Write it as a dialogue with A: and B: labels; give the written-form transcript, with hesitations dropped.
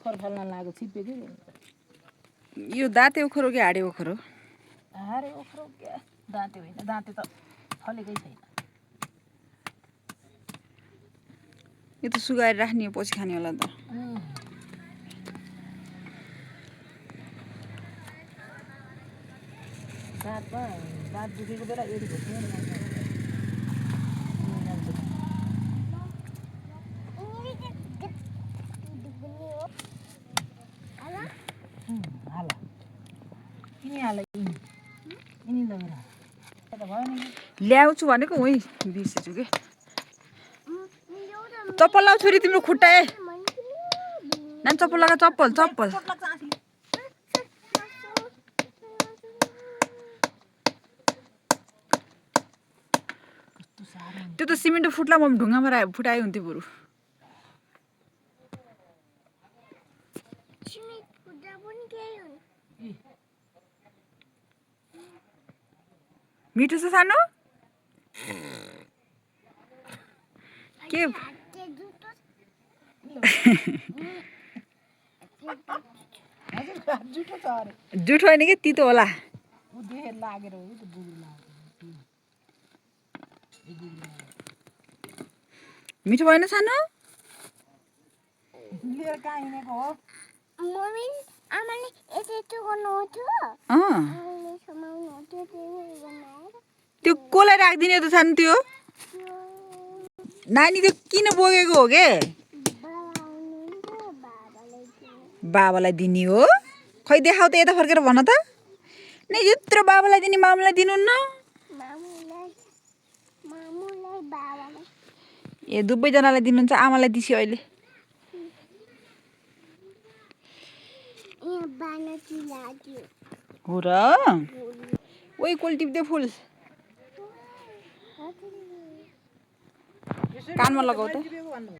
A: ओखर फाल्न लाग्यो छिप्पे के
B: यो दाँते ओखर हो कि हाडे ओखर हो
A: हाडे ओखर के दाँते होइन दाँते त फलेकै छैन
B: यो त सुगाएर राख्ने हो पछि खाने होला त
A: दाँत दुखेको बेला एडी घोच्ने
B: ल्याउँछु भनेको उही बिर्सेछु के चप्पल लाउ छोरी तिम्रो खुट्टा नानी चप्पल लगा चप्पल चप्पल त्यो त सिमेन्ट फुट्ला म ढुङ्गामा फुटाए हुन्थ्यो बरु मिठो छ सानो के जुठो होइन कि तितो होला मिठो भएन सानो त्यो कसलाई राखिदिने त सानो त्यो नानी त्यो किन बोकेको हो के बाबालाई दिने हो खै देखाउ त यता फर्केर भन त नै यत्रो बाबालाई दिने मामुलाई दिनुहुन्न ए दुवैजनालाई दिनुहुन्छ आमालाई दिसी अहिले हो र ओइ कोल टिप्दै फुल कानमा लगाऊ त